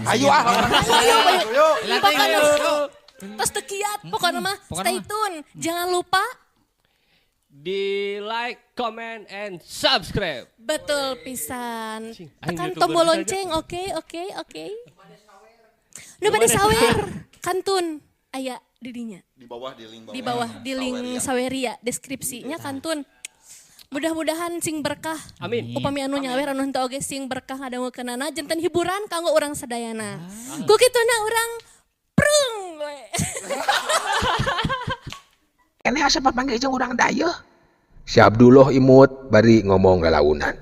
Ayo ah. Ayo, Ayo. Pokoknya tos teu kiat, pokoknya mah Pokoknya stay mah. tune. Jangan lupa Di like, comment, and subscribe. Betul pisan. Cing, aing Tekan YouTuber tombol bisa aja. lonceng, oke. Nu bade sawer, kantun aya di dinya. Di bawah di link bawah. Di bawah di link Saweria. Saweria deskripsinya kantun. Mudah-mudahan sing berkah. Amin. Upami anu nyawer anu henteu oge sing berkah ngadangukeunana janten hiburan kanggo urang sadayana. Ku kituna urang prung we. Keneh asa papanggih jeung urang dayeuh. Si Abdullah imut bari ngomong lalaunan.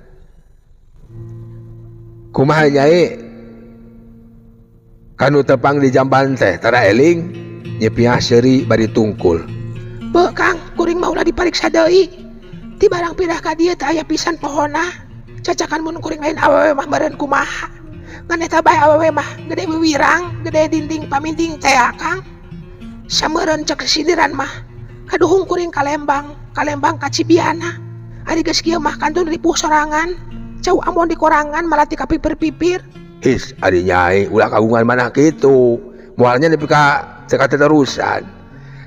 Kumaha nyai? Kanu tepang di jamban teh tara eling nyepiah seuri bari tungkul. Beuh Kang, kuring mah ulah dipariksa deui. Ti barang pindah ka dieu teh aya pisan pohona. Cacakan mun kuring lain awewe mah meureun kumaha. Ngan eta bae awewe mah gede wiwirang, gede dinding paminding teh Kang. Sameureun cek sindiran mah kaduhung kuring ka Lembang, ka Lembang ka Cibiana. Ari geus kieu mah kantun ripuh sorangan. Cau amon di korangan malah ti kapipir-pipir. His, ari nyai ulah kagungan manah kitu. Moalnya nepi ka teu katerusan.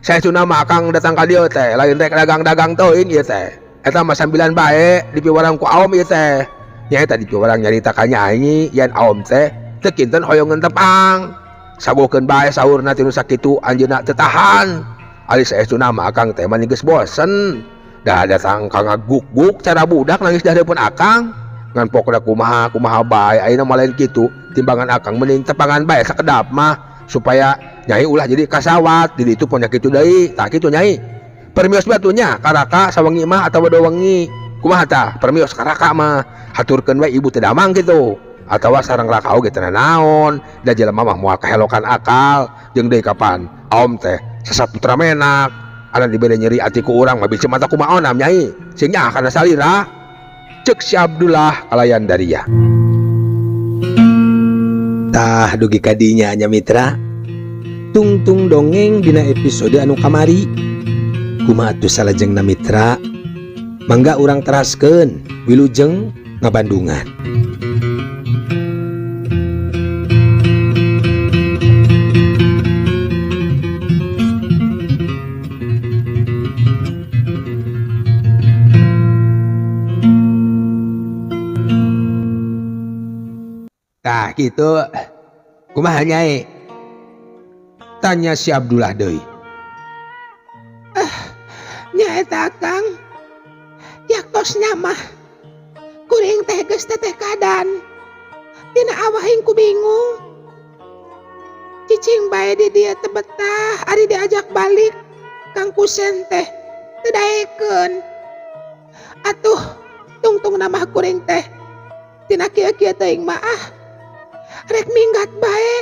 Saestuna mah akang datang ka dieu teh lain rek dagang-dagang teuing ieu teh. Eta mah sambilan bae dipiwarang ku aom ieu teh. Nya eta dipiwarang nyarita ka nyai yen aom teh teu kinten hoyong tepang. Sagokeun bae saurna tinu sakitu anjeunna teu tahan. Ari saestuna mah akang teh mah geus bosen. Dah datang ka ngaguk-guk cara budak nangis di hareupeun akang. Ngan pokona kumaha kumaha bae ayeuna mah lain kitu. Timbangan akang mending tepangan bae sakedap mah supaya nyai ulah jadi kasawat. Di ditu ponya kitu deui. Tah kitu nyai. Permios batunya karaka sawengi mah atawa dua wengi. Kumaha tah permios karaka mah haturkeun we ibu teu damang kitu. Atawa sareng raka oge teu naon. Da jelema mah moal kahelokan akal jeung deui kapan aom teh sesat putra menak. Ana dibere nyeri ati ku urang mah bisi mata kumaonam nyai. Sing nyaah kana salira. Ceuk si Abdullah kalayan daria. Tah dugi ka dinya nya mitra. Tungtung dongeng dina episode anu kamari. Kumaha atuh salajengna mitra? Mangga urang teraskeun wilujeng ngabandungan. Tah kitu. Kumaha nyai? Tanya si Abdullah deui. Nya eta Kang. Yaktosna mah kuring teh geus teteh kadan. Dina awahing ku bingung. Cicing bae di dieu teu betah ari diajak balik. Kang Kusen teh teu daekeun. Atuh tungtungna mah kuring teh tina kieu-kieu teuing mah ah. Rek minggat bae.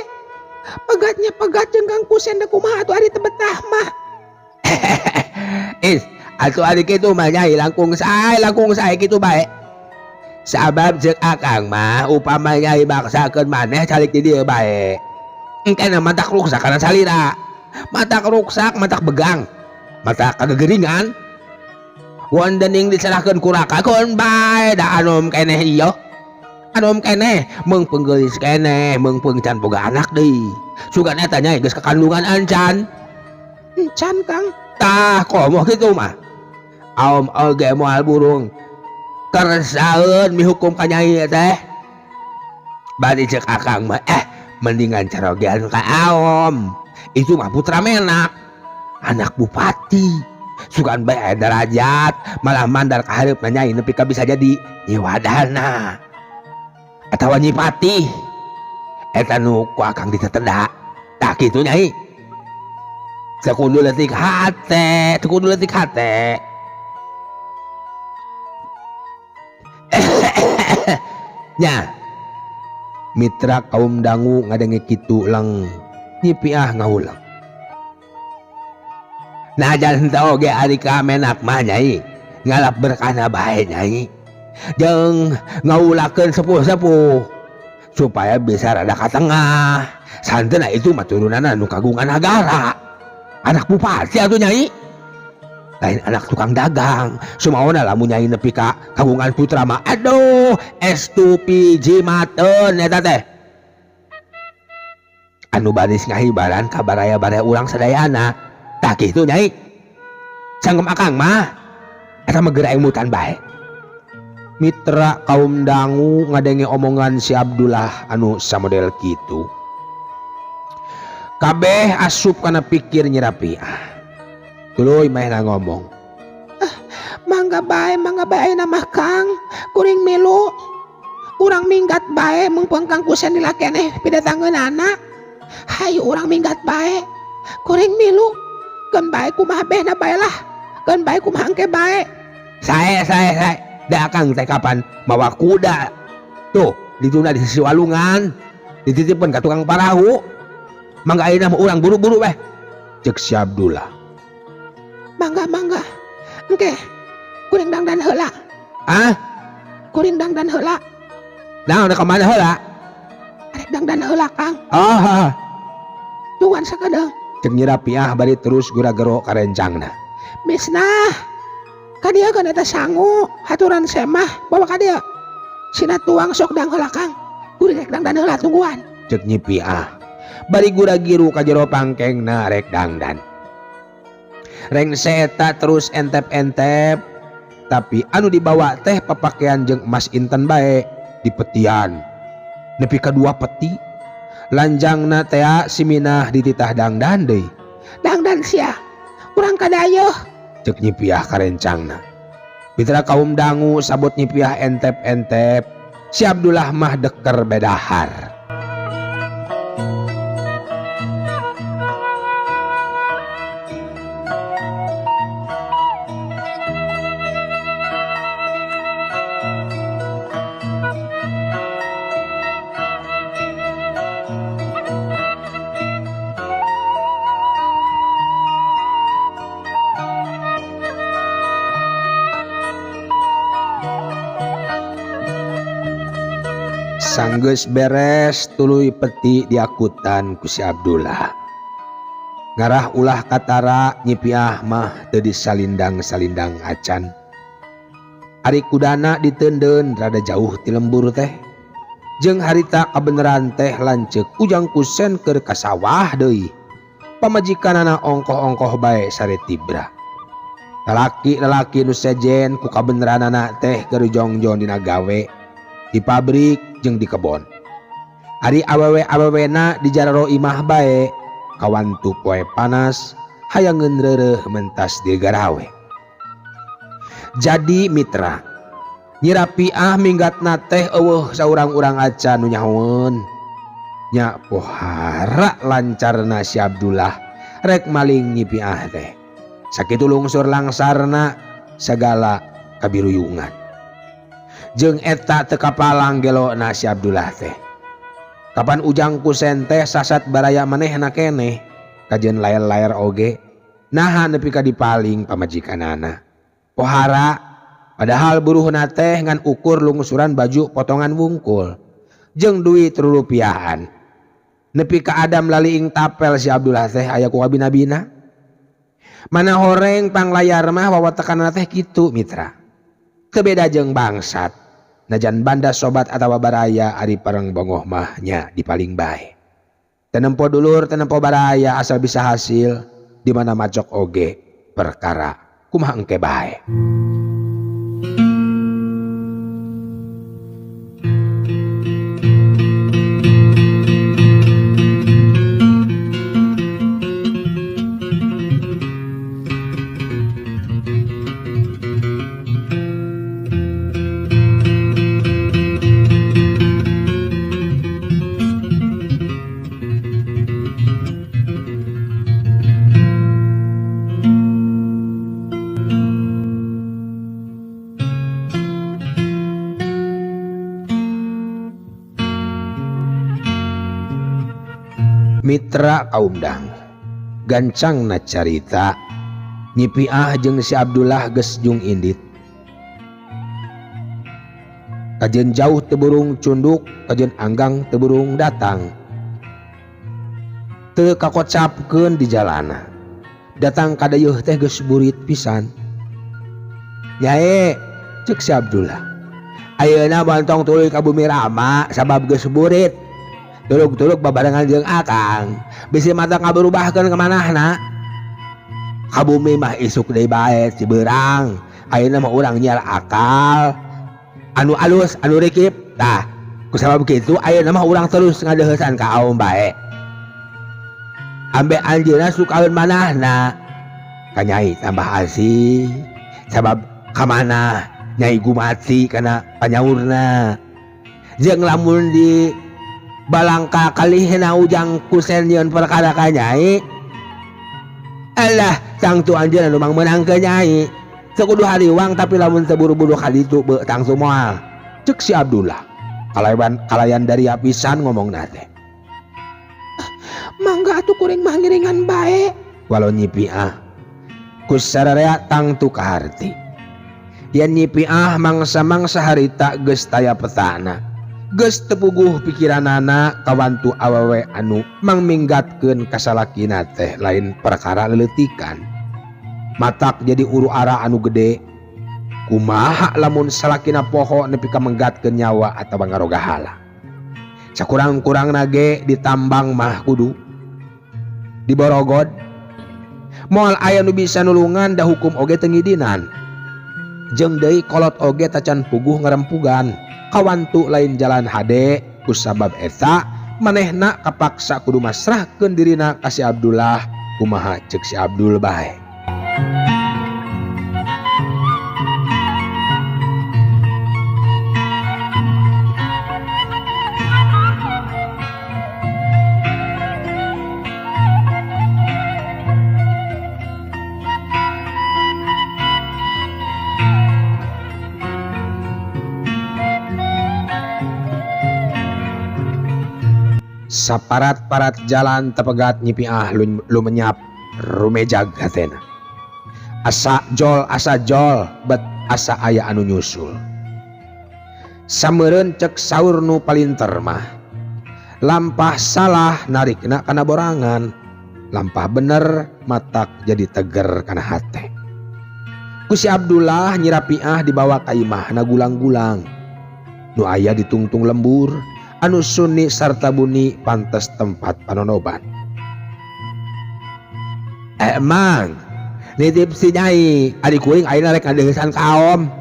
Pegatnya pegat jeung Kang Kusen teh kumaha atuh ari teu betah mah. Is, atuh ari kitu mah nyai langkung sae kitu bae. Sabab ceuk akang mah upama nyai maksakeun maneh calik di dieu bae. Engkena matak ruksak kana salira. Matak ruksak, matak begang. Matak kagegeringan. Wondening diserahkeun ku raka keun bae da anom keneh ieu. Anom keneh meung penggelis keneh, meung peung can boga anak deui. Sugan eta nyai geus kakandungan ancan. Encan Kang. Tah komoh kitu mah. Aom oge moal burung kersaeun mihukum ka nyai teh. Bari ceuk akang mah mendingan carogean ka aom. Itu mah putra menak, anak bupati. Sugan bae aya derajat, malah mandar ka hareupna nyai nepi ka bisa jadi Nyi Wadana atawa Nyi Patih. Eta nu ku akang diteteda. Tah kitu nyai. Teu kudu leutik hate, teu kudu leutik hate. Nya. Mitra kaum dangu ngadenge kitu leng nyipiah ngahuleng. Nah jan henteu oge ari ka menak mah nyai, ngalap berkahna bae nyai. Jeung ngawulakeun sepuh-sepuh supaya bisa rada ka tengah. Santena itu mah turunanna nu kagungan nagara. Anak bupati atuh nyai. Lain anak tukang dagang. Sumaona lamun nyai nepi ka kagungan putra mah aduh estu piji mateun eta teh. Anu baris ngahibaran ka baraya-baraya urang sadayana. Tah kitu Nyai. Sangem akang mah eta mah geura emutan bae. Mitra kaum dangu ngadenge omongan si Abdullah anu samodel kitu. Kabeh asup kana pikir Nyi Rapiah. Tuluy manehna ngomong. Ah, mangga bae, mangga bae ayeuna mah Kang. Kuring milu. Urang minggat bae mungpung Kang Kusen lila keneh pidatangeunana. Hayu urang minggat bae. Kuring milu. Keun bae kumaha behna bae lah. Keun bae kumaha engke bae. Sae sae sae. Da akang teh kapan mawa kuda. Tuh, ditunda di sisi walungan. Dititipkeun ka tukang parahu. Mangga ayeuna mah urang buru-buru weh. Cek si Abdullah. Mangga mangga. Engke kuring dangdan heula. Ah? Kuring dangdan heula. Naon ka mana heula? Arek dangdan heula Kang. Oh. Tungguan sakedeung. Cek Nyi Rapiah bari terus gura-gero karencangna. Misnah. Ka dieu kan eta sangu, haturan semah bawa ka dieu. Sina tuang sok dang heula Kang. Kuring rek dangdan heula tungguan. Cek Nyi Piah. Bari gura-giru ka jero pangkengna rek dangdan. Rengse eta terus entep-entep, tapi anu dibawa teh papakaian jeung emas inten bae dipetian. Nepi ka 2 peti. Lanjangna tea si Minah dititah dangdan deui. Dangdan sia, urang kadayeuh. Cek Nyi Piah karencangna. Mitra kaum dangu sabot Nyi Piah entep-entep, si Abdullah mah deker bedahar. Sanggeus beres tuluy peti diakutan ku si Abdullah. Ngarah ulah katara Nyi Piah mah teu disalindang-salindang acan. Ari kudana diteundeun rada jauh ti lembur teh. Jeung harita kabeneran teh lanceuk Ujang Kusen keur ka sawah deui. Pamajikanana ongkoh-ongkoh bae sare tibra. Lalaki-lalaki nu sejen ku kabeneranana teh keur jongjon dina gawe di pabrik jeung di kebon. Ari awewe-awewena di jararo imah bae, kawantu poe panas, hayangeun reureuh mentas di garawe. Jadi mitra, Nyi Rapiah minggatna teh eueuh saurang-urang acan nu nyahoeun. Nya pohara lancarna si Abdullah rek maling Nyi Piah teh. Sakitu lungsur langsarna sagala kabiruyungan. Jeung eta teu kapalang gelona si Abdullah teh. Kapan Ujang Kusen teh sasat baraya manehna keneh, kajeun layer-layer oge, naha nepi ka dipaling pamajikanana. Pohara, padahal buruhna teh ngan ukur lungsuran baju potongan wungkul, jeung duit rurupiahan. Nepi ka Adam laliing tapel si Abdullah teh aya ku kabina-bina. Mana horeng panglayar mah wawatekanana teh kitu mitra. Teu beda jeung bangsat. Najan banda sobat atawa baraya ari pareng bongoh mah nya dipaling bae. Tenempo dulur tenempo baraya asal bisa hasil di mana macok oge perkara kumaha engke bae. Mitra kaum dang gancangna carita Nyi Piah jeung si Abdullah geus jung indit. Kajeun jauh teu burung cunduk, kajeun anggang teu burung datang. Teu kakocapkeun di jalana. Datang ka dayeuh teh geus burit pisan. Nyae, ceuk si Abdullah. Ayeuna bontong tuluy ka bumi Rama sabab geus burit. Tulug-tulug babarengan jeung akang. Bisi mata ngaberubahkeun ka manahna. Ka bumi mah isuk deui bae cibeurang. Ayeuna mah urang nyiar akal anu alus anu rikip. Tah, kusabab kitu ayeuna mah urang terus ngadeuheusan ka aom bae. Ambe anjeunna sukaeun manahna. Ka nyai tambah asih sabab ka mana nyai gumati kana panyaurna. Jeung lamun di balangka kalihna ujang kusen nyeun perkara ka nyai. Alah, tangtu anjeunna nu mangmeunangkeun nyai. Teu kudu hariwang tapi lamun teu buru-buru ka ditu beuh tangtu moal. Ceuk si Abdullah. Kalayan dari pisan ngomongna teh. Mangga atuh kuring mah ngiringan bae. Walau Nyi Piah ku sararea tangtu kaharti. Yen Nyi Piah mangsa-mangsa harita geus taya petana. Geus teu puguh pikiranana kawantu awewe anu mangminggatkeun ka salakina teh lain perkara leuleutikan. Matak jadi uru ara anu gede. Kumaha lamun salakina poho nepi ka menggatkeun nyawa atawa ngaroga hala. Sakurang-kurangna ge ditambang mah kudu diborogod. Moal aya nu bisa nulungan da hukum oge teu ngidinan. Jeung deui kolot oge tacan puguh ngarempugan. Kawantu lain jalan hade kusabab eta manehna kapaksa kudu masrahkeun dirina ka si Abdullah. Kumaha ceuk si Abdul bae. Saparat-parat jalan tepegat Nyi Piah lumenyap rumejag hatena. Asa jol bet asa aya anu nyusul. Sameureun cek saur nu palinter mah. Lampah salah narikna kana borangan, lampah bener matak jadi teger kana hate. Ku si Abdullah Nyi Rapiah dibawa ka imahna gulang-gulang. Nu aya ditungtung lembur, anu sunni sarta buni pantes tempat panonoban. Emang nitip si nyai adik kuring ayeuna rek ngadeuheusan ka aom.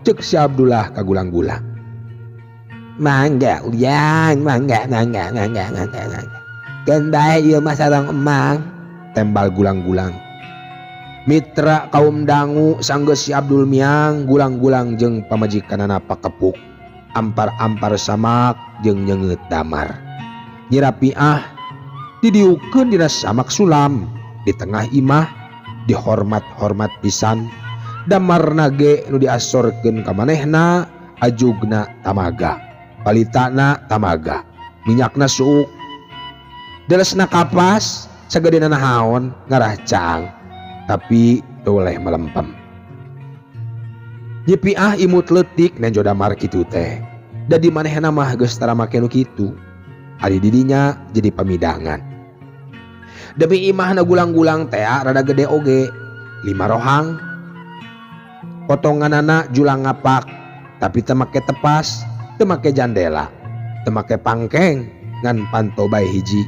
Ceuk si Abdullah ka gulang-gulang. Mangga ujang, mangga, mangga, mangga, mangga, mangga. Keun bae ieu mah sareng emang, tembal gulang-gulang. Mitra kaum dangu sanggeus si Abdul miang gulang-gulang jeung pamajikanana pakepuk. Ampar-ampar samak jeung nyeungeut damar. Nyi Rapiah didiukeun dina samak sulam di tengah imah dihormat-hormat pisan. Damarna ge nu diasorkeun ka manehna ajugna tamaga, palitana tamaga, minyakna suuk, delesna kapas, sagedena nahaon ngarah caang, tapi toleh melempem. Nyi Piah imut leutik nenjo damar kitu teh. Da di manehna mah geus tara make nu kitu. Ari didinya jadi pamidangan. Demi imahna gulang-gulang teh rada gede oge, 5 rohang. Potonganana julang ngapak, tapi teu make tepas, teu make jandela, teu make pangkeng, ngan panto bae hiji.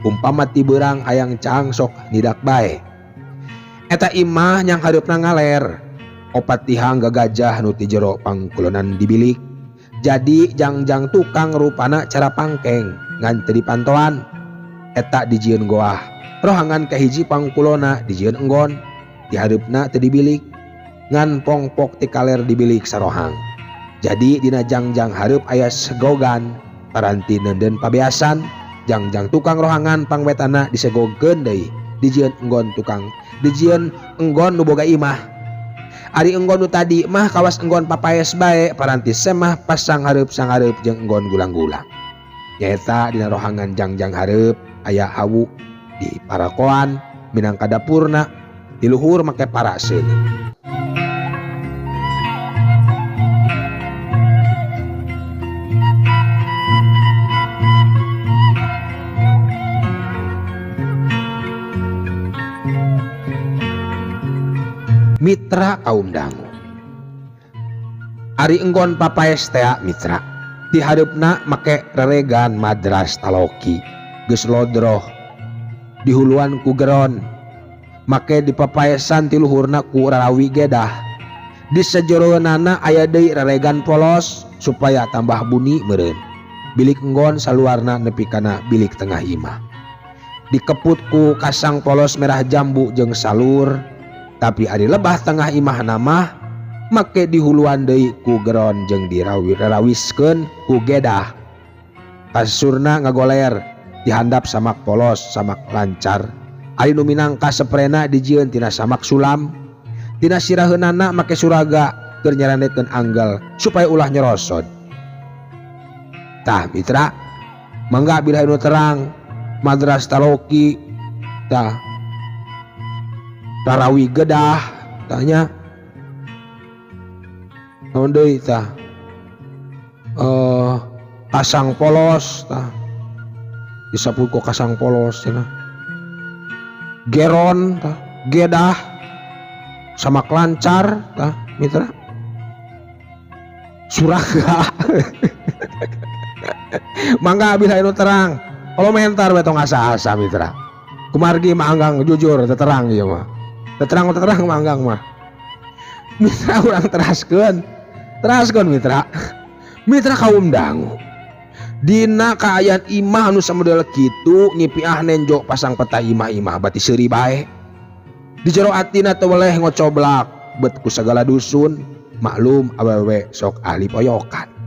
Umpama ti beurang hayang caang sok nidak bae. Eta imah nyang hareupna ngaler. Opat tihang gagajah nu ti jero pangkulonan dibilik. Jadi jangjang tukang rupana cara pangkeng ngan teu dipantoan. Eta dijieun goah. Rohangan kahiji pangkulona dijieun enggon. Di hareupna teu dibilik. Ngan pongpok ti kaler dibilik sarohang. Jadi dina jangjang hareup aya segogan paranti neundeun pabeasan. Jangjang tukang rohangan pangwetana disegogeun deui. Dijieun enggon tukang, dijieun enggon nu boga imah. Ari enggon nu tadi mah kawas enggon papaes bae paranti semah pasang hareup sangareup jeung enggon gulang-gulang. Nyaeta dina rohangan jangjang hareup aya hawu di parakoan minangka dapurna di luhur make paraseun. Mitra kaum dangu. Ari enggon papaes tea mitra. Di hareupna make reregan madras taloki geus lodroh dihuluan ku geron make dipapaesan ti luhurna ku rarawi gedah. Di sajeroeunana aya deui reregan polos supaya tambah buni meureun. Bilik enggon saluarna nepi kana bilik tengah imah. Dikeput ku kasang polos merah jambu jeung salur, tapi ari lebah tengah imahna mah make dihuluan deui ku geron jeung dirawiskeun ku gedah. Kasurna ngagoler dihandap samak polos samak lancar. Ari nu minangka seprena dijieun tina samak sulam. Tina siraheunana make suraga keur nyarandekeun anggal supaya ulah nyerosod. Tah mitra, mangga bila nu terang madras taloki tah tarawi gedah tanya naon deui tah kasang polos tah disapu ku kasang polos cenah geron tah gedah samak lancar tah mitra suraga. Mangga bila nu terang komentar we tong asa-asa mitra. Kumargi mah anggang jujur terang ieu mah. Terang terang mah anggang mah. Mitra urang teraskeun. Teraskeun mitra. Mitra kaum dangu. Dina kaayaan imah anu samodel kitu nyipiah nenjo pasang peta imah-imah bati seuri bae. Di jero atina teu weleh ngocoblak bet ku sagala dusun maklum awewe sok ahli poyokan.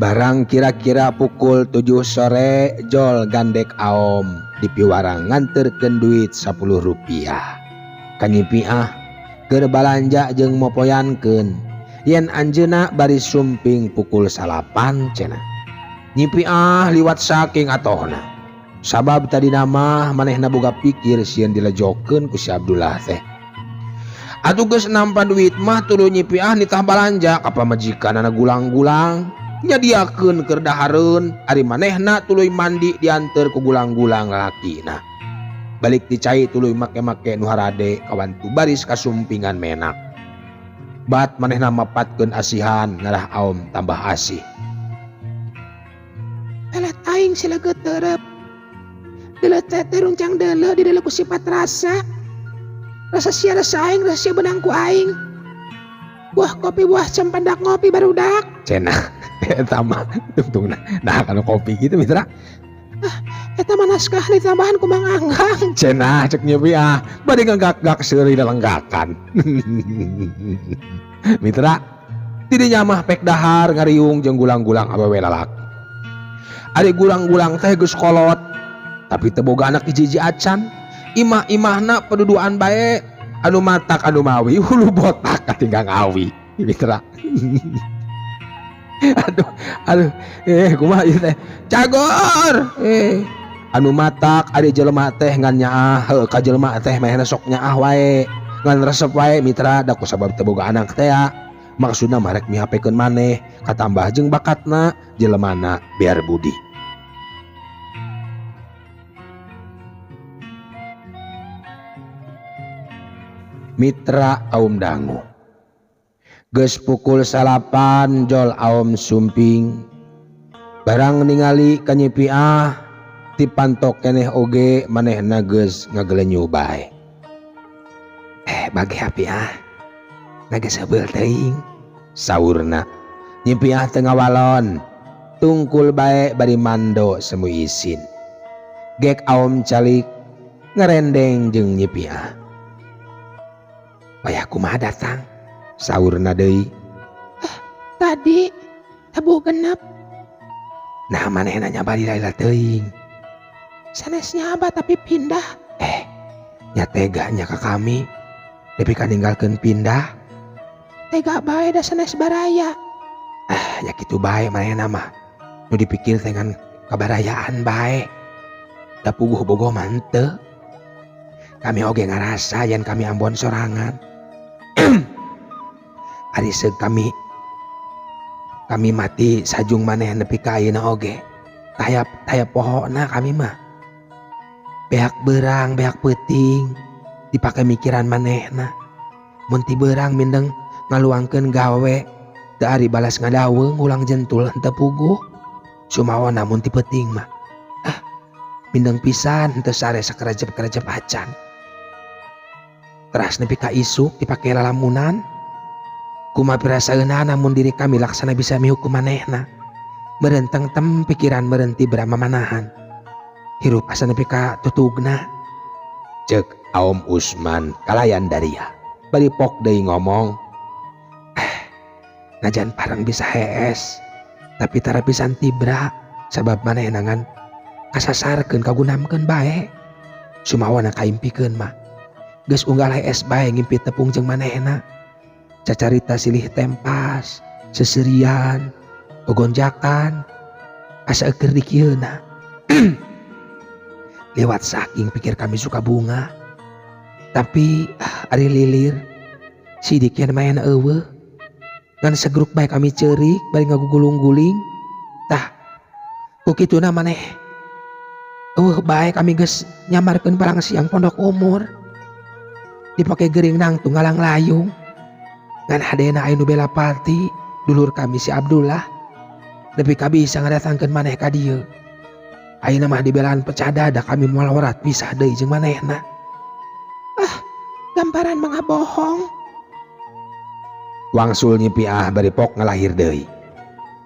Barang kira-kira pukul 7 sore jol gandek aom di piwarang nganterkeun duit 10 rupiah. Kanyipiah keur balanja jeung mopoyankeun yen anjeunna bari sumping pukul 9 cenah. Nyipiah liwat saking atohna. Sabab tadina mah manehna boga pikir sieun dilejokeun ku si Abdullah teh. Atuh geus nampa duit mah tuluy nyipiah nitah balanja ka pamajikanana gulang-gulang. Nyadiakeun keur dahareun ari manehna tuluy mandi dianteur ku gulang-gulang lalakina. Balik ti cai tuluy make-make nu harade kawantu baris kasumpingan menak. Bat manehna mapatkeun asihan ngarah aom tambah asih. Pelet aing sileget terep. Deuleu teh runcang deuleu di deuleu ku sifat rasa. Rasa sia rasa aing, rasa sia benang ku aing. Buah kopi buah cempedak ngopi barudak. Cenah. Eta mah tungtungna. Nah kalau kopi gitu mitra. Ah, eta mah naskah ditambahan ku Mang Anggang. Cenah cek nyepi ah, bade ngagak-gak seuri lalenggakan. Mitra, tidinya mah pek dahar ngariung jeung gulang-gulang awewe lalaki. Ari gulang-gulang teh geus kolot, tapi teu boga anak hiji-hiji acan. Imah-imahna peduduan bae, anu matak anu mawi hulu botak katinggang awi. Mitra. Aduh, aduh, kumaha ieu teh? Cagor. Anu matak ari jelema teh ngan nyaah, heuh ka jelema teh manehna sok nyaah wae. Ngan resep wae mitra da ku sabab teu boga anak teh ya. Maksudna mah rek mihapekeun maneh, katambah jeung bakatna jelemana biar budi. Mitra kaum dangu. Geus pukul 9 jol aom sumping. Barang ningali ka nyipiah ti pantok keneh oge manehna geus ngagelenyu bae. Bagi api ah. Geus heubeul teuing. Saurna. Nyipiah teu ngawalon. Tungkul bae bari mando semu isin. Gek aom calik ngerendeng jeung nyipiah. Wayah kumaha datang? Saurna deui. Tadi tabuh genep. Nah manehna nyabari lila teuing. Sanes nyaba tapi pindah. Nya tega nya ka kami nepi ka ninggalkeun pindah. Tega bae da sanes baraya. Ah, nya kitu bae manehna mah. Nu dipikir teh ngan kabarayaan bae. Da puguh bogoh mah henteu. Kami oge ngarasa yen kami ambon sorangan. Ari seug kami kami mati sajung maneh nepi ka ayeuna oge. Taya taya pohona kami mah. Beak beurang, beak peuting dipake mikiran manehna. Mun ti beurang mindeng ngaluangkeun gawe teu ari balas ngadaweung ulang jentul henteu puguh. Sumawana mun ti peuting mah. Ah, mindeng pisan henteu sare sakerejep-kerejep acan. Teras nepi ka isuk dipake lalamunan. Kumaha pirasaeunana mun diri kami laksana bisa mihukum manehna. Meureun tengtem pikiran meureun tibra mamanahan. Hirup asa nepi ka tutugna. Ceuk Aom Usman kalayan daria. Bari pok deui ngomong. Eh, najan parang bisa hees. Tapi tara pisan tibra sabab manehna ngan kasasarkeun kagunamkeun bae. Sumawana kaimpikeun mah. Geus unggal hees bae ngimpi tepung jeung manehna. Cacarita silih tempas, seserian, gogonjakan, asa eukeur dikieuna. Lewat saking pikir kami suka bunga. Tapi ah, ari lilir sidik yen manehna euweuh. Ngan segruk bae kami ceurik bari ngagugulung-guling. Tah, ku kituna maneh euweuh bae kami geus nyamarkeun palang siang pondok umur. Dipake gering nangtung ngalang layung. Ngan hadena aya nu bela pati, dulur kami si Abdullah. Nepi ka bisa ngadatangkeun maneh ka dieu. Ayeuna mah dibelaan pecah dada kami moal warat pisah deui jeung manehna. Ah, gamparan mah ngabohong. Wangsul Nyi Piah bari pok ngalahir deui.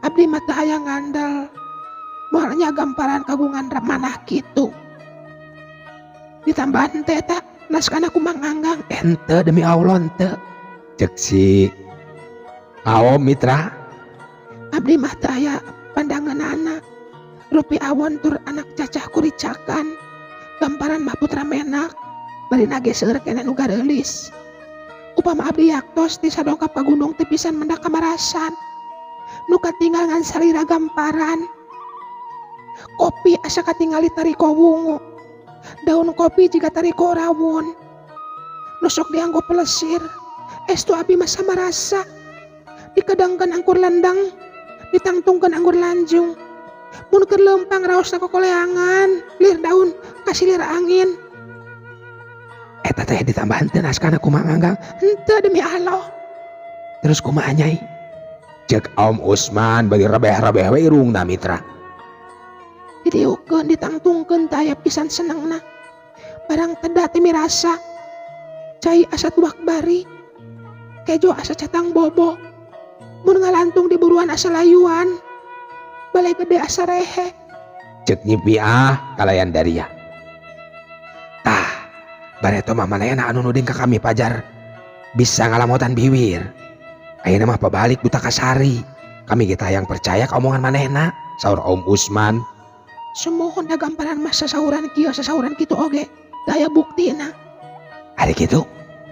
Abdi mah teu hayang ngandel. Moal nya gamparan kagungan manah kitu. Ditambahan teh eta naskana ku Mang Anggang. Henteu, demi Allah henteu. Cek si Aom, mitra. Abdi mah teu aya pandanganana. Rupi awon tur anak cacah kuricakan. Gamparan mah putra menak. Bari nage seueur keneh nu gareulis. Upama abdi yaktos ti sadongkap ka gunung teu pisan mendak kamarasan. Nu katinggal ngan salira gamparan. Kopi asa katingali tariko wungu. Daun kopi jiga tariko rawon. Nu sok dianggo pelesir. Estu abi mah sama rasa. Dikedangkeun anggur lendang, ditangtungkeun anggur lanjung. Mun keur leumpang raosna kokoleangan, lir daun kasilir angin. Eta teh ditambahan teu naskana ku Mang Anggang? Henteu, demi Allah. Terus kumaha, Nyai? Cek Om Usman bari rebeh-rebeh we irungna, mitra. Didiukeun ditangtungkeun teu aya pisan senengna. Barang teda teh mirasa. Cai asa tuak bari. Kejo asa catang bobo. Mun ngalantung di buruan asa layuan. Balai gede asa rehe. Cek Nyi Piah kalayan daria. Tah, bareto mah manehna anu nuding ka kami pajar bisa ngalamotan biwir. Ayeuna mah pabalik buta kasari. Kami kita yang percaya ka omongan manehna, saur Om Usman. Sumuhun da gamparan mah sasauran kieu sasauran kitu oge. Teu aya buktina. Ari kitu?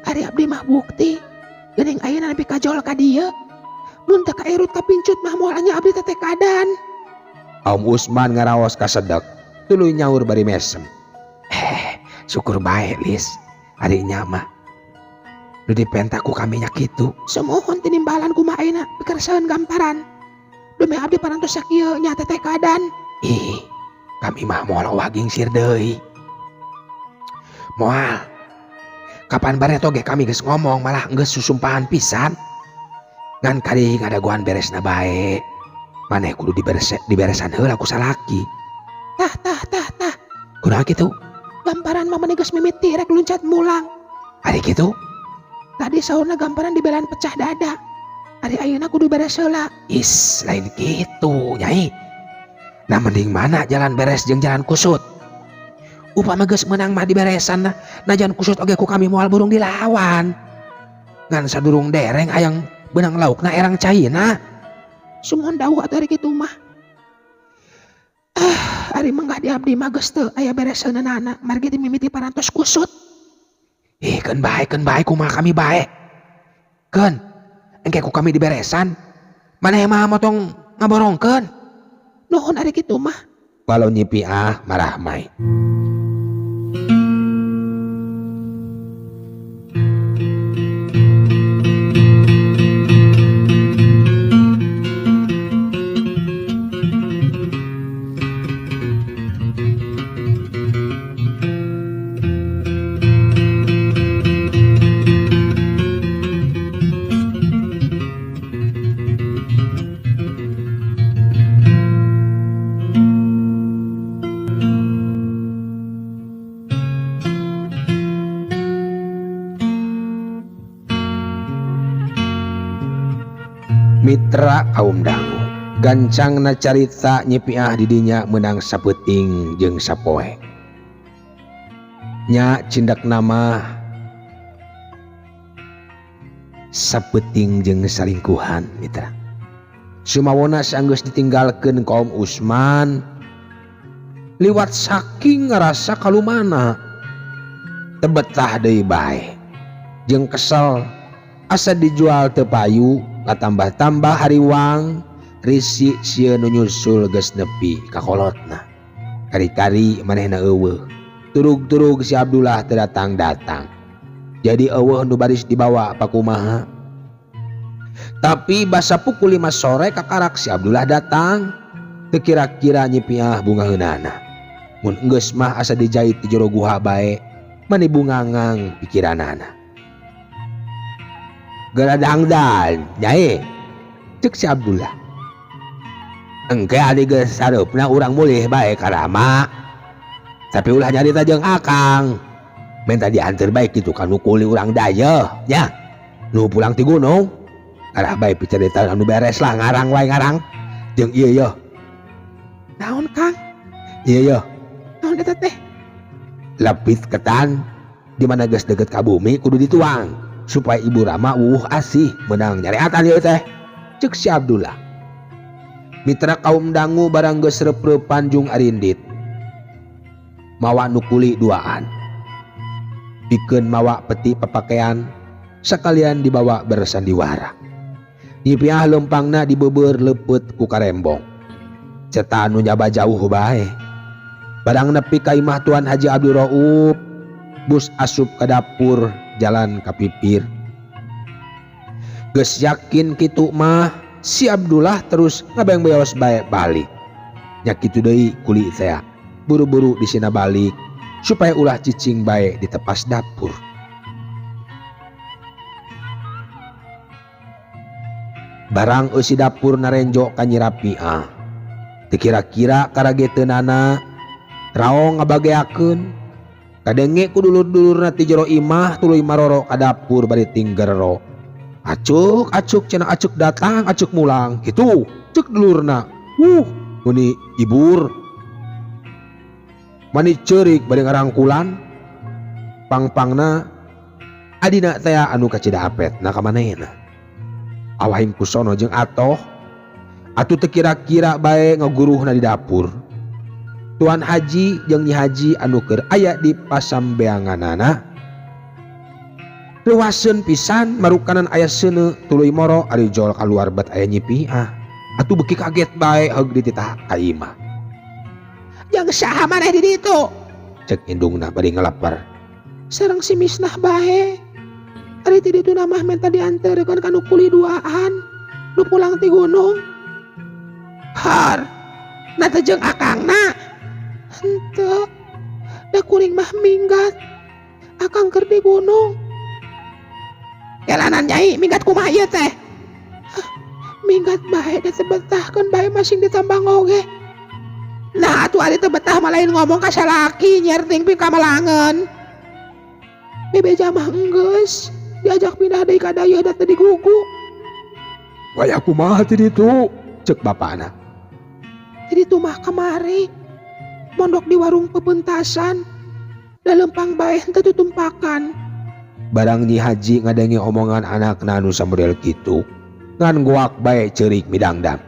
Ari abdi mah bukti. Geuning ayeuna nepi kajol ka dieu. Mun teu kaerut kapincut mah moal nya abdi teh tekadan. Om Usman ngaraos kasedek, tuluy nyaur bari mesem. Eh, syukur bae lis, ari nya mah. Nu dipenta ku kami nya kitu. Sumuhun tinimbalan kumaha ayeuna pikersaeun gamparan. Dume abdi parantos sakieu nya teh tekadan. Ih, kami mah moal gingsir deui. Moal. Kapan bareto ge kami geus ngomong malah geus susumpahan pisan. Ngan kali ngadagoan beresna bae. Maneh kudu diberesan heula ku salaki. Tah tah tah tah. Kunaon kitu? Gamparan mah meni geus mimiti rek luncat mulang. Ari kitu? Tadi saurna gamparan dibelaan pecah dada. Ari ayeuna kudu beres heula. Is, lain kitu, Nyai. Nah, mending mana jalan beres jeung jalan kusut? Upama geus meunang mah diberesan nah, najan kusut oge ku kami moal burung dilawan. Ngan sadurung dereng hayang beunang laukna erang caina. Sumuhun dawuh atuh ari kitu mah. Ah, ari menggah di abdi mah geus teu aya bereseunana margi ti mimiti parantos kusut. Ih, keun bae kumaha kami bae. Keun, engke ku kami diberesan. Maneh mah motong ngaborongkeun. Nuhun ari kitu mah. Walau Nyi Piah marahmai. Mitra kaum dangu gancangna carita Nyi Piah didinya menang sapeuting jeung sapoe. Nya cindak nama sapeuting jeung salingkuhan mitra. Sumawona sanggeus ditinggalkeun kaum Usman liwat saking ngarasa kalumana tebetah deui bae jeung kesel asa dijual teu payu katambah-tambah hariwang risi sieun nu nyusul geus nepi ka kolotna. Kari-kari manehna eueuh turug-turug si Abdullah teu datang-datang. Jadi eueuh nu baris dibawa pakumaha. Tapi basa pukul 5 sore kakarak si Abdullah datang. Teu kira-kira Nyi Piah bungaheunana. Mun enggeus mah asa dijait di jero guha bae mani bungangang pikiranana. Geradangdan nyai cek si Abdullah. Engke ari geus sareupna urang mulih bae ka Rama. Tapi ulah nyarita jeung akang. Minta diantar bae kitu ka nu kuli urang dayeuh nya. Nu pulang ti gunung. Arah bae picarita anu beres lah ngarang wae ngarang. Jeung ieu yeuh. Naon Kang? Ieu yeuh. Naon eta teh? Lepit ketan di mana geus deket ka bumi kudu dituang supaya Ibu Rama wuh asih menang nyareatan ieu teh. Cek si Abdullah. Mitra kaum dangu barang geus reup-reupan jeung arindit. Mawa nu kuli duaan. Pikeun mawa peti papakaian sakalian dibawa bersandiwara. Nyi Piah lempangna dibeubeur leupeut ku karembong. Ceta nu nyaba jauh bae. Barang nepi ka imah Tuan Haji Abdul Rauf, bus asup ka dapur jalan ka pipir. Geus yakin kitu mah si Abdullah terus ngabeng-beos bae balik. Nya kitu deui kuli teh. Buru-buru disina balik supaya ulah cicing bae di tepas dapur. Barang eusi dapur narenjo ka Nyi Rapiah. Teu kira-kira karageteunana raong ngabageakeun. Kadenge ku dulur-dulurna ti jero imah tuluy maroro ka dapur bari tinggerro. Acuk acuk cenah acuk datang acuk mulang kitu cek dulurna. Wuh meni ibur. Mani ceurik bari ngarangkulan. Pangpangna adina teh anu kacida apetna ka manehna. Awahing kusono jeung atoh. Atuh teu kira-kira bae ngaguruhna di dapur. Tuan Haji jeung Nyi Haji anu keur aya di pasambeanganana. Leuwaseun pisan marukanan aya seuneu tuluy moro ari jol kaluar bet aya Nyi Piah. Atuh beuki kaget bae heug dititah ka imah. Jeung saha maneh di ditu? Cek indungna bari ngelapar. Sareng si Misnah bae. Ari ti ditu mah menta dianterkeun ka nu kuli duaan, nu pulang ti gunung. Har, na teh jeung akangna. Henteu, da kuring mah minggat. Akang keur di gunung. Jalanan nyai minggat kumaha ieu teh? Minggat bae da teu betahkeun bae masing ditambang oge. Nah atuh ari teu betah mah lain ngomong ka salaki nyerting pikamalangeun. Bebeja mah enggeus diajak pindah deui ka dayeuh da teu digugu. Wayah kumaha ti ditu? Cek bapana. Ti ditu mah kamari mondok di warung pepentasan. Da lempang bae henteu tutumpakan. Barang Nyi Haji ngadenge omongan anakna anu samodel kitu, ngan goak bae ceurik midangdang.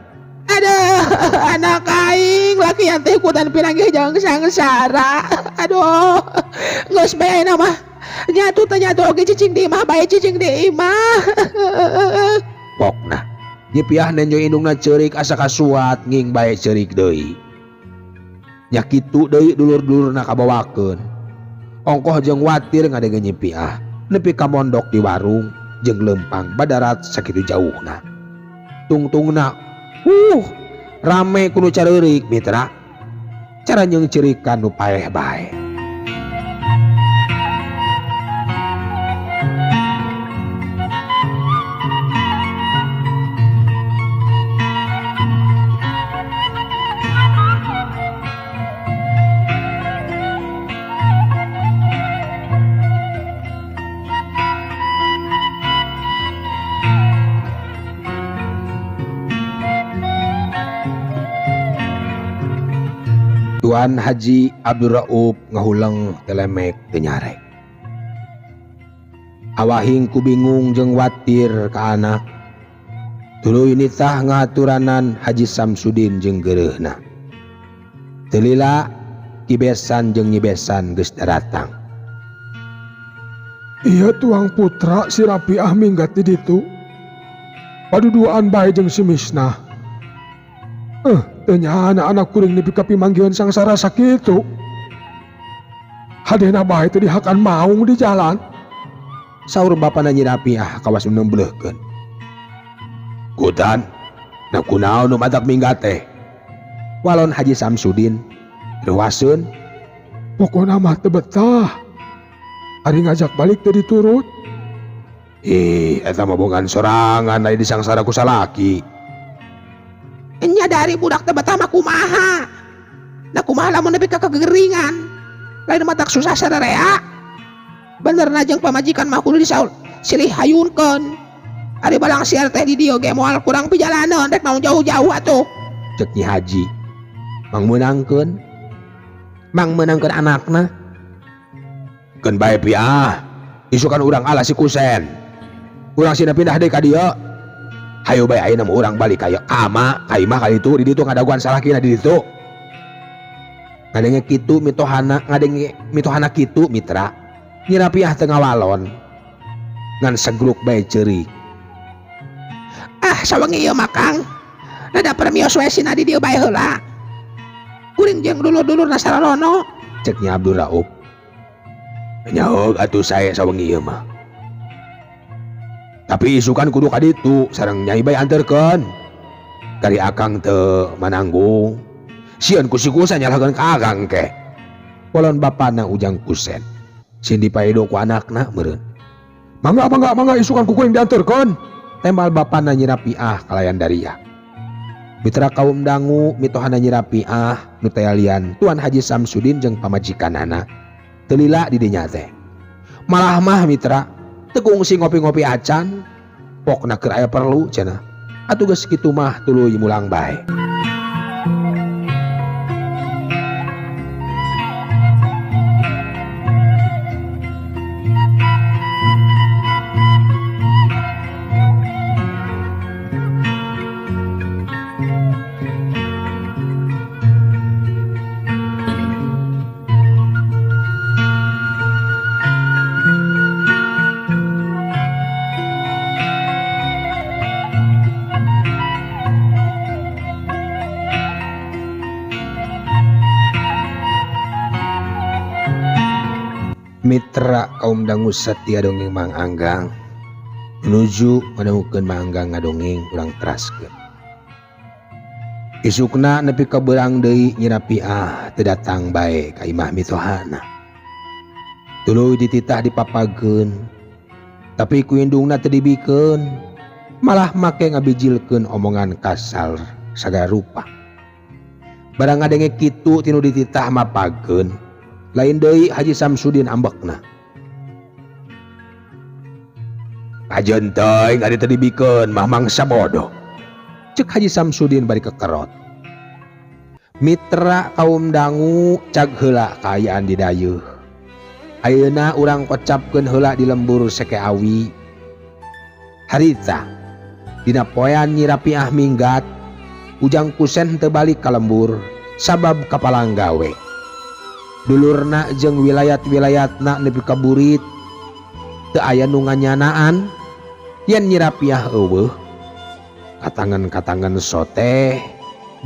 Aduh, anak aing laki yang teh ikutan pinanggih jeung sangsara. Aduh, geus bae ayeuna mah. Nyatu teh nyatu oge cicing di imah bae cicing di imah. Pokna Nyi Piah nenjo indungna ceurik asa kasuat nging bae ceurik deui. Nya kitu deui dulur-dulurna kabawakeun. Ongkoh jeung watir ngadenge Nyi Piah nepi ka mondok di warung jeung leumpang badarat sakitu jauhna. Tungtungna rame ku nu careurik mitra. Cara nyeung ceurikan nu paeh bae. Tuan Haji Abdul Raub ngahuleng telemek teu nyarek. Awahing ku bingung jeung watir ka anak. Tuluy nitah ngahaturanan Haji Samsudin jeung geureuhna. Teu lila kibesan jeung nyibesan geus daratang. Ieu tuang putra si Rapiah minggat di ditu. Paduduaan bae jeung si Misnah. Teu nyaana anak kuring nepi ka pimanggihan sangsara sakitu. Hadena bae teh dihakan maung di jalan. Saur bapana Nyi Rapiah kawas nu nembleuhkeun. Kutan, na kunaon nu matak minggat teh? Walon Haji Samsudin reuaseun. Pokona mah teu betah. Ari ngajak balik teu diturut. Ih, eta mah bongan sorangan aya disangsara ku salaki. Nya dari budak teh betah mah kumaha? Na kumaha lamun nepi ka kegeringan? Lain matak susah sararea. Benerna jeung pamajikan mah kudu disaul silih hayunkeun. Ari balang siar teh di dieu ge moal kurang pijalaneun rek naon jauh-jauh atuh. Cek Nyi Haji. Mang meunangkeun. Mang meunangkeun anakna. Keun bae piah. Isukan urang ala si Kusen. Urang sina pindah deui ka dieu. Hayu bae ayeuna mah urang balik ka ama, ka imah ka ditu, di ditu ngadaguan salakina di ditu. Ngadenge kitu mitohana, ngadenge mitohana kitu mitra. Nyi Rapiah teu ngawalon. Ngan segruk bae ceurik. Ah, sawengi ieu mah Kang. Rada permios we sina di dieu bae heula. Kuring jeung dulur-dulurna sararono. Cek Nyi Abdul Raub. Nyaho atuh sae sawengi ieu mah. Tapi isukan kudu ka ditu sareng Nyai bae anterkeun. Kari akang teu mananggung. Sieun ku si Kusen nyalahkeun ka akang ke. Walon bapana Ujang Kusen. Sieun dipaedo ku anakna meureun. Mangga mangga mangga isukan ku kuring dianterkeun. Tembal bapana Nyi Rapiah kalayan daria. Mitra kaum dangu mitohana Nyi Rapiah nu tayalian Tuan Haji Samsudin jeung pamajikanana. Teu lila di dinya teh. Malah mah mitra teu kungsi ngopi-ngopi acan. Pokna keur aya perlu cenah. Atuh geus kitu mah tuluy mulang bae. Mitra kaum dangu satia dongeng Mang Anggang menuju ngadangukeun Mang Anggang ngadongeng urang teraskeun. Isukna nepi ka beurang deui Nyi Rapiah teu datang bae ka imah mitohana. Tuluy dititah dipapageun, tapi ku indungna teu dibikeun, malah make ngabijilkeun omongan kasar sagala rupa. Barang ngadenge kitu tinu dititah mapageun, lain deui Haji Samsudin ambekna. Kajeun teuing ari teu dibikeun mah mangsa bodoh. Cek Haji Samsudin bari kekerot. Mitra kaum dangu cag heula kaayaan di dayeuh. Ayeuna urang kocapkeun heula di lembur Seke Awi. Harita dina poean Nyi Rapiah minggat, Ujang Kusen teu balik ka lembur sabab kapalang gawe. Dulurna jeung wilayat-wilayatna nepi ka burit. Teu aya nu nganyanaan yen Nyi Rapiah euweuh. Katangen-katangen sote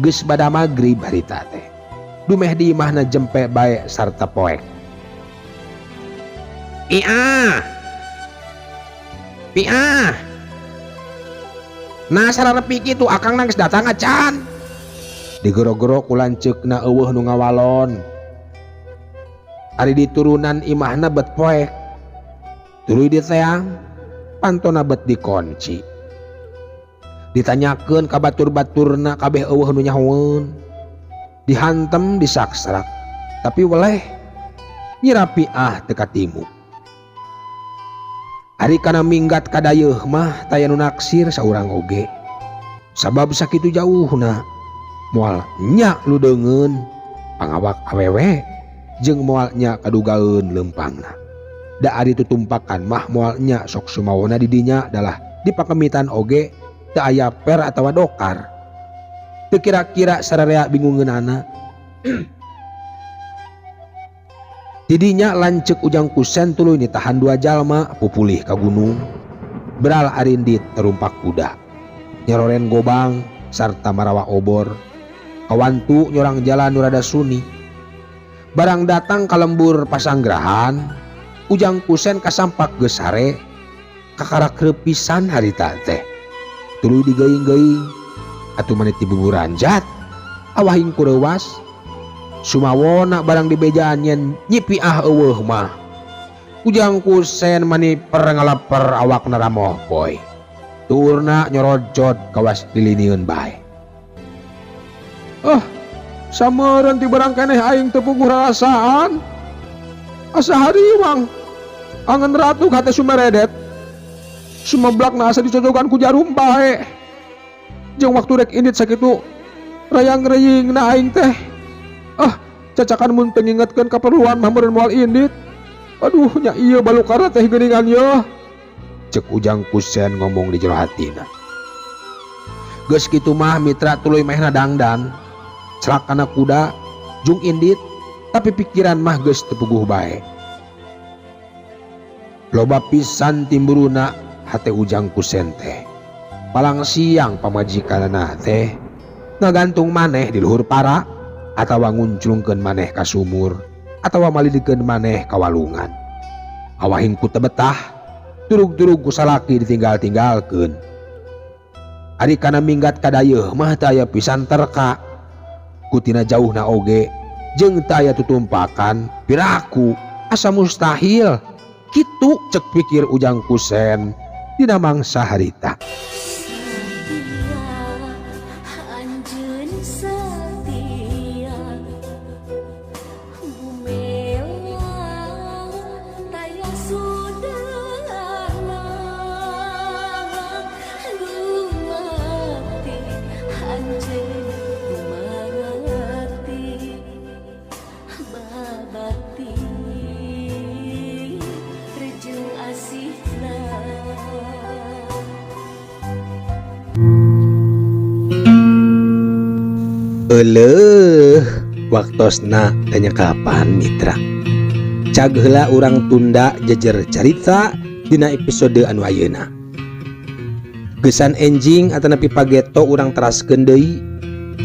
geus bada magrib harita teh. Dumeh di imahna jempe bae sarta poek. Piah. Piah. Nah sararepi kitu akang geus datang acan. Digero-gero ku lanceukna euweuh nu ngawalon. Ari diturunan imahna bet poek. Tuluy diteang, pantona bet dikunci. Ditanyakeun ka batur-baturna kabeh euweuh nu nyahoeun. Dihantem disaksrak, tapi weleh Nyi Rapiah teu katimu. Ari kana minggat ka dayeuh mah taya nu naksir saurang oge. Sabab sakitu jauhna moal nya ludeungeun pangawak awewe jeung moal nya kadugaeun leumpangna. Da ari tutumpakan mah moal nya sok sumawona di dinya dalah dipakemitan oge teu aya per atawa dokar. Teu kira-kira sararea bingungeunana. Tidinya lanceuk Ujang Kusen tuluy nitahan dua jalma pupulih ka gunung. Beral arindit terumpak kuda. Nyaroren gobang sarta marawa obor. Kawantu nyorang jalan nu rada suni. Barang datang ka lembur pasanggrahan, Ujang Kusen kasampak geus sare kakarak pisan harita teh. Tuluy digeuing-geuing atuh maneh ti buburanjat awahing kureuwas. Sumawona barang dibejaan yen Nyi Piah euweuh mah. Ujang Kusen mani per ngalaper awakna ramoh poy. Tuurna nyorojot kawas diliniun bae. Ah, sameureun ti barang keneh aing teu puguh rarasaan. Asa hariwang. Angen ratu hate sumeredet. Sumeblakna asa dicocogan ku jarum bae. Jeung waktu rek indit sakitu rayang reyingna aing teh. Ah, cacakan mun teu ngingetkeun kaperluan mah meureun moal indit. Aduh, nya ieu balukar teh geuningan yeuh. Cek Ujang Kusen ngomong di jero hatina. Geus kitu mah mitra tuluy mehna dangdan. Celak kana kuda, jung indit, tapi pikiran mah geus teu puguh bae. Loba pisan timburuna hate Ujang Kusen teh. Palang siang pamajikanana teh ngagantung maneh di luhur para atawa ngunclungkeun maneh ka sumur atawa malidikeun maneh ka walungan. Awahing ku teu betah, turug-turug ku salaki ditinggal-tinggalkeun. Ari kana minggat ka dayeuh mah teu aya pisan terka. Kutina jauhna oge jeung teu aya tutumpakan piraku asa mustahil. Kitu cek pikir Ujang Kusen dina mangsa harita. Eleuh, waktosna tanya kapan mitra. Cag heula urang tunda jejer carita dina episode anu ayeuna. Gesan enjing atanapi pageto urang teraskeun deui.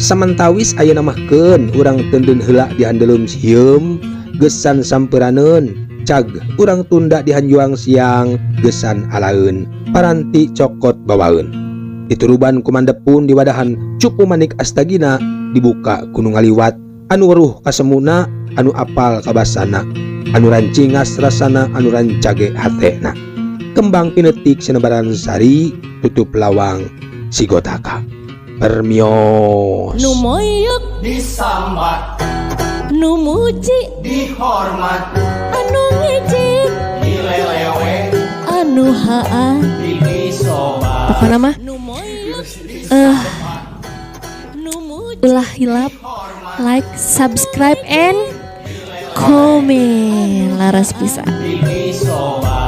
Samentawis ayeuna mah keun urang teundeun heula di handeleum sieum, gesan sampeuranun. Cag urang tunda di hanjuang siang, gesan alaeun, paranti cokot bawaeun. Dituruban kumandepun di wadahan cupu manik astagina dibuka ku nu ngaliwat anu weruh kasemuna anu apal kabasana anu rancingas rasana anu rancage hatena kembang pinetik sinebaran sari tutup lawang sigotaka permios nu moyok disambat nu muji dihormat anu ngejek dilelewe anu haa disobat pokona mah ulah hilap like, subscribe, and comment. Laras pisan. Disobat.